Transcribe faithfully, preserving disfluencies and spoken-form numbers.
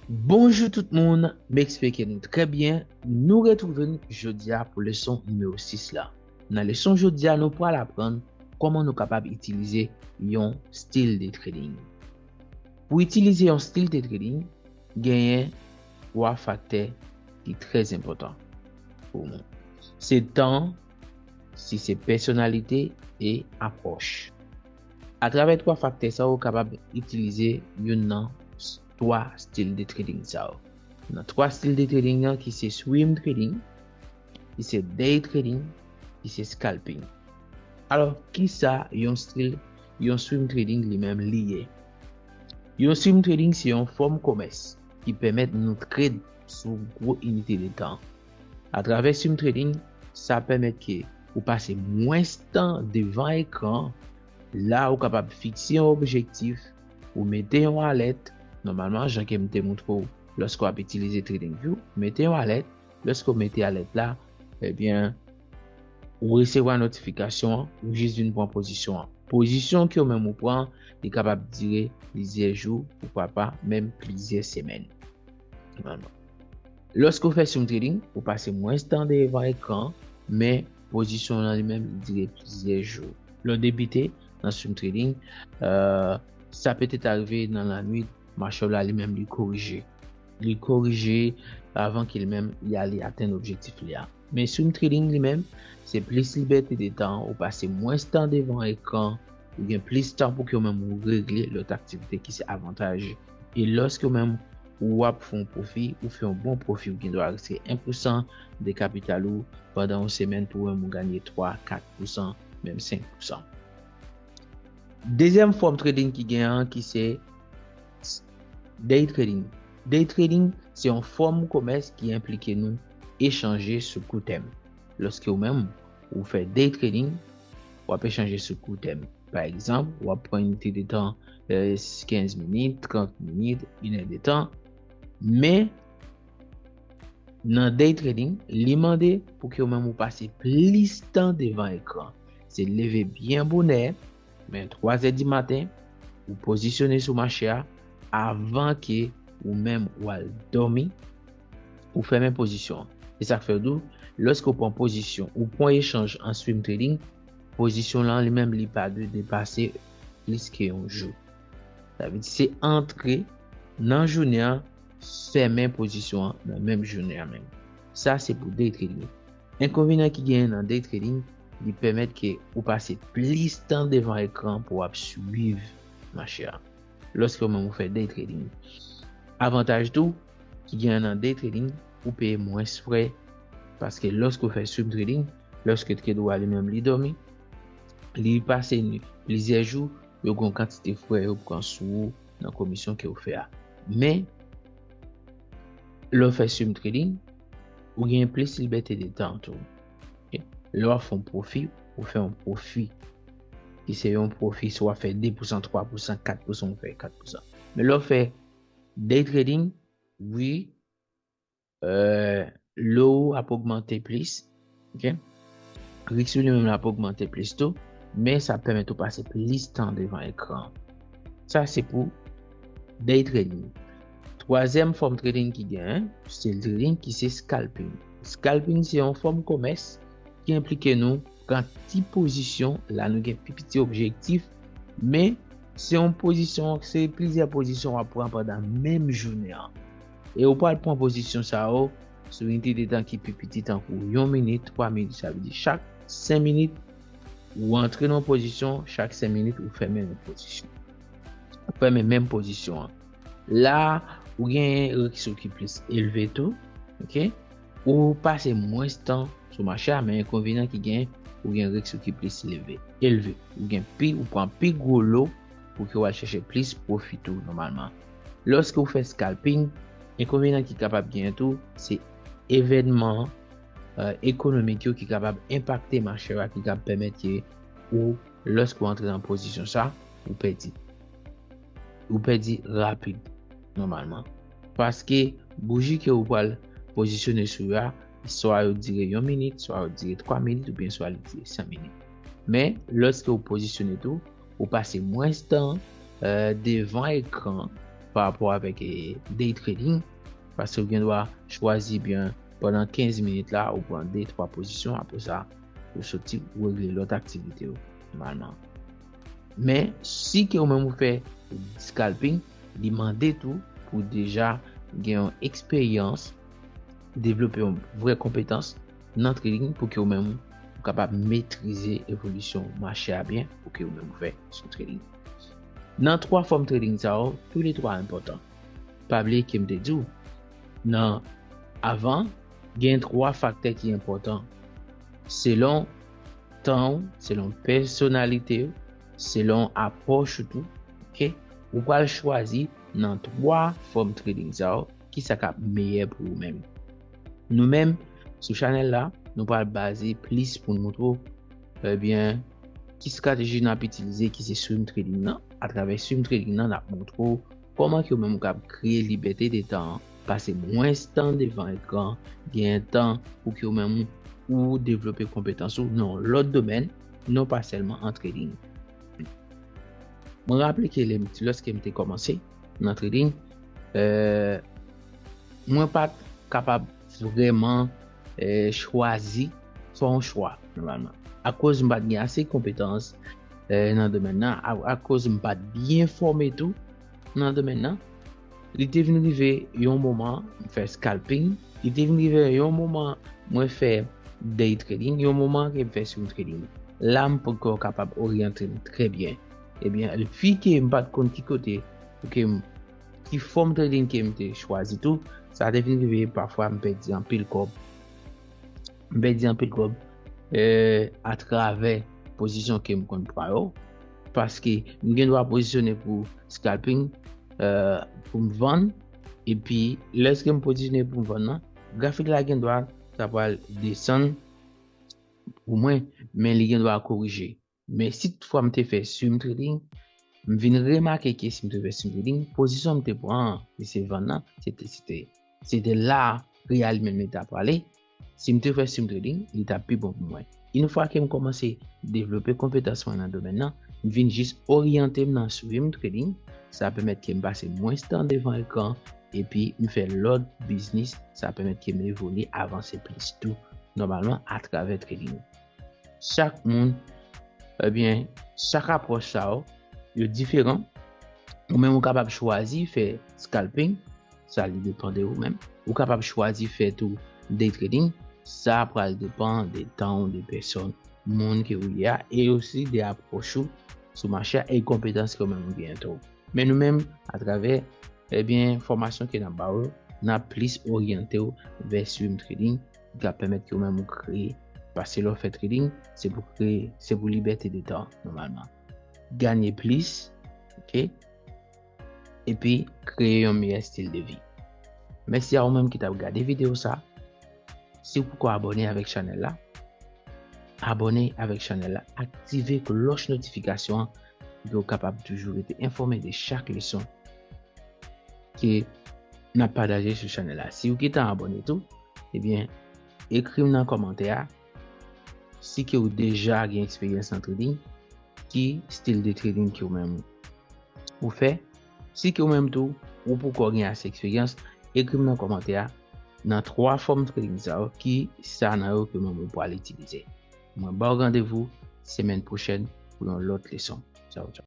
Bonjou tout moun, m espere ke nou trè byen. Nou retwouve n jodi a pou leson nimewo sis la. Nan leson jodi a, nou pral aprann kòman nou kapab itilize yon stil de trading. Pou itilize yon stil de trading, genyen twa faktè ki trè enpòtan pou nou. Se tan, si se pèsonalite e apwòch. Atravè twa faktè sa, ou kapab itilize youn nan s- twa stil de trading sa yo. Nan twa stil de trading nan ki se swing trading, ki se day trading, ki se scalping. Alò, kisa yon stil, yon swing trading li menm li ye? Yon swing trading se yon fòm komès ki pèmèt nou trade sou gwo inite de tan. Atravè swing trading, sa pèmèt ke ou pase mwens tan devan ekran. La, ou kapab fikse yon objektif, ou mete yon alèt. Nòmalman, jan ke m te montre w, lòske w ap itilize TradingView, mete yon alèt. Lòske w mete alèt la, ebyen, ou resevwa notifikasyon an, ou jis vin pran pozisyon an. Pozisyon ke w menm ou pran, li kapab dire plizyè jou, poukwa pa menm plizyè semèn. Nòmalman. Lòske w fè swing trading, ou pase mwens tan devan ekran, men pozisyon w lan li menm li dire plizyè jou. Lè w debite nan swing trading, euh, sa petèt arive nan lannwit, mache w la li menm li korije. Li korije avan ke li menm li ale atenn objektif li a. Men swing trading li menm, se plis libète de tan, ou pase mwens tan devan ekran, ou gen plis tan pou ke w menm ou regle lòt aktivite ki se avantaj. E lòske w menm ou ap fè yon pwofi, ou fè yon bon pwofi, ou gen dwa riske en pousan de kapital ou pandan yon semèn pou w menm ou ganye twa, kat pousan, menm senk pousan. Dezyèm fòm trading ki gen an ki se day trading. Day trading se yon fòm komès ki enplike nou echanje sou kou tèm. Lòske ou menm ou fè day trading, w ap echanje sou kou tèm. Pa egzanp, w ap pran inite de tan, euh, kenz minit, trant minit, inè de tan. Men, nan day trading, li mande pou ke ou menm ou pase plis tan devan ekran. Se leve byen bonè, men twazè di maten, ou pozisyone sou mache a avan ke ou menm ou al dòmi, ou fèmen pozisyon an. Se sa k fè yo di w, lòske ou pran pozisyon, ou pran echanj an swing trading, pozisyon lan li menm li pa dwe depase plis ke yon jou. Sa vle di se antre nan jounen an, fèmen pozisyon an nan menm jounen an menm. Sa se pou day trading. Enkonvenyan ki genyen nan day trading, li pèmèt ke ou pase plis tan devan ekran pou w ap swiv mache a. Lòske ou menm ou fè day trading. Avantaj tou ki genyen nan day trading, ou peye mwens frè, paske lòske ou fè swing trading, lòske trade ou a li menm li dòmi, li pase ni plizyè jou, yo gen yon kantite frè yo pran sou ou nan komisyon ke ou fè a. Men, lè w fè swing trading, ou gen plis libète de tan tou. Ok? Lè w ap fè yon pwofi, ou fè yon pwofi. Ki se yon pwofi, si w ap fè de pousan, twa pousan, kat pousan, ou fè kat pousan. Men lè w fè day trading, wi, euh, lo ou ap ogmante plis. Ok? Risk ou li menm l ap ogmante plis tou, men sa ap pèmèt ou pase plis tan devan ekran. Sa se pou day trading. Twazyèm fòm trading ki genyen, se trading ki se scalping. Scalping se yon fòm komès ki enplike nou pran ti pozisyon, la nou gen pi piti objektif, men se yon pozisyon, se plizyè pozisyon w ap pran pandan menm jounen an. E ou pral pran pozisyon sa yo sou inite de tan ki pi piti, tankou yon minit, twa minit, sa vle di chak senk minit, ou antre nan pozisyon, chak senk minit, ou fèmen yon pozisyon. Ou fèmen menm pozisyon an. La, ou gen risk ou ki plis elve tou, ok? Ou pase mwens tan sou mache a, men enkonvenyan ki gen, ou gen risk ou ki plis leve, elve. Ou gen pi, ou pran pi gwo lo pou ke w al chèche plis pwofi tou nòmalman. Lòske ou fè scalping, enkonvenyan ki kapab genyen tou, se evènman, euh, ekonomik yo ki kapab enpakte mache a, ki kapab pèmèt ke ou, lòske ou antre nan pozisyon sa, ou pèdi. Ou pèdi rapid, nòmalman. Paske bouji ke ou pral pozisyone sou yo a, swa yo dire yon minit, swa yo dire twa minit, oubyen swa li dire senk minit. Men, lòske ou pozisyone tou, ou pase mwens tan, euh, devan ekran pa rapò avèk eh, day trading, paske ou gen dwa chwazi byen pandan kenz minit la, ou pran de twa pozisyon, apre sa, ou soti, ou regle lòt aktivite yo nòmalman. Men, si ke ou menm ou fè scalping, li mande tou pou deja gen yon eksperyans, devlope yon vrè konpetans nan trading pou ke ou menm ou kapab metrize evolisyon mache a byen pou ke ou menm ou fè sou trading. Nan twa fòm trading sa yo, tou le twa enpòtan. Pa bliye ke m te di w, nan avan, gen twa faktè ki enpòtan. Selon tan w, selon pèsonalite w, selon apwòch ou tou, ok? Ou pral chwazi nan twa fòm trading sa yo, ki sa k ap meyè pou ou menm. Nou menm, sou chanèl la, nou pral baze plis pou n montre w, ebyen, ki estrateji n ap itilize, ki se swing trading nan. Atravè swing trading nan, n ap montre w kòman ke ou menm ou kab kreye libète de tan an, pase mwens tan devan ekran, gen tan pou ke ou menm ou devlope konpetans ou nan yon lòt domèn, non pa sèlman an trading. Mwen raple ke lè m, lòske m te kòmanse nan trading, eh, mwen pa t kapab vrèman eh, chwazi, fè yon chwa, nòmalman. Akoz m pa t gen ase konpetans eh, nan domèn nan, a- akoz m pa t byen fòme tou nan domèn nan, li te vin rive yon moman, m fè scalping, li te vin rive yon moman, mwen fè day trading, yon moman ke m fè swing trading. La, m poko kapab oryante m trè byen. Ebyen, vi ke m pa t konn ki kote pou ke m, ki fòm trading ke m te chwazi tou, sa te vin rive pafwa m pèdi anpil kòb. M pèdi anpil kòb eh, atravè pozisyon ke m konn pran yo. Paske m gen dwa pozisyone pou scalping eh, pou m vann. Epi, lèske m pozisyone pou m vann nan, grafik la gen dwa sa pral desann pou mwen, men li gen dwa korije. Men si toutfwa m te fè swing trading, m vin remake ke si m te fè swing trading, pozisyon m te pran an, ki se vann nan, se te, se te, se te la pri a li menm li ta prale. Si m te fè swing trading, li t ap pi bon pou mwen. Yon fwa ke m kòmanse devlope konpetans mwen nan domèn nan, m vin jis oryante m nan swing trading, sa pèmèt ke m pase mwens tan devan ekran, epi m fè lòt biznis, sa pèmèt ke m evolye, avanse plis tou, nòmalman, atravè trading. Chak moun, ebyen, chak apwòch sa yo, yo diferan. Ou menm ou kapab chwazi fè scalping, sa li depann de ou menm. Ou kapab chwazi fè tou day trading, sa pral depann de tan ou, de pèsòn, moun ke ou ye a, e osi de apwòch ou sou mache a e konpetans ke ou menm ou genyen tou. Men nou menm, atravè, ebyen, fòmasyon ke n ap ba ou, n ap plis oryante w vè swing trading, ki ap pèmèt ke ou menm ou kreye. Paske lè w fè trading, se pou kreye, se pou libète de tan, nòmalman. Ganye plis, ok? Epi kreye yon meyè estil de vi. Mèsi a ou menm ki t ap gade videyo sa. Si w poko abòne avèk chanèl la, abòne avèk chanèl la, aktive klòch notifikasyon an pou ke w kapab toujou rete enfòme de chak leson ke n ap pataje sou chanèl la. Si w gentan abòne tou, ebyen, ekri m nan kòmantè a si ke w deja gen eksperyans nan trading, ki stil de trading ke w menm ou fè. Si ke w menm tou, ou poko gen ase eksperyans, ekri m nan kòmantè a, nan twa fòm trading sa yo, ki sa nan yo ke w menm ou pral itilize. Mwen ba w randevou semèn pwochèn pou yon lòt leson. Tchaw, tchaw.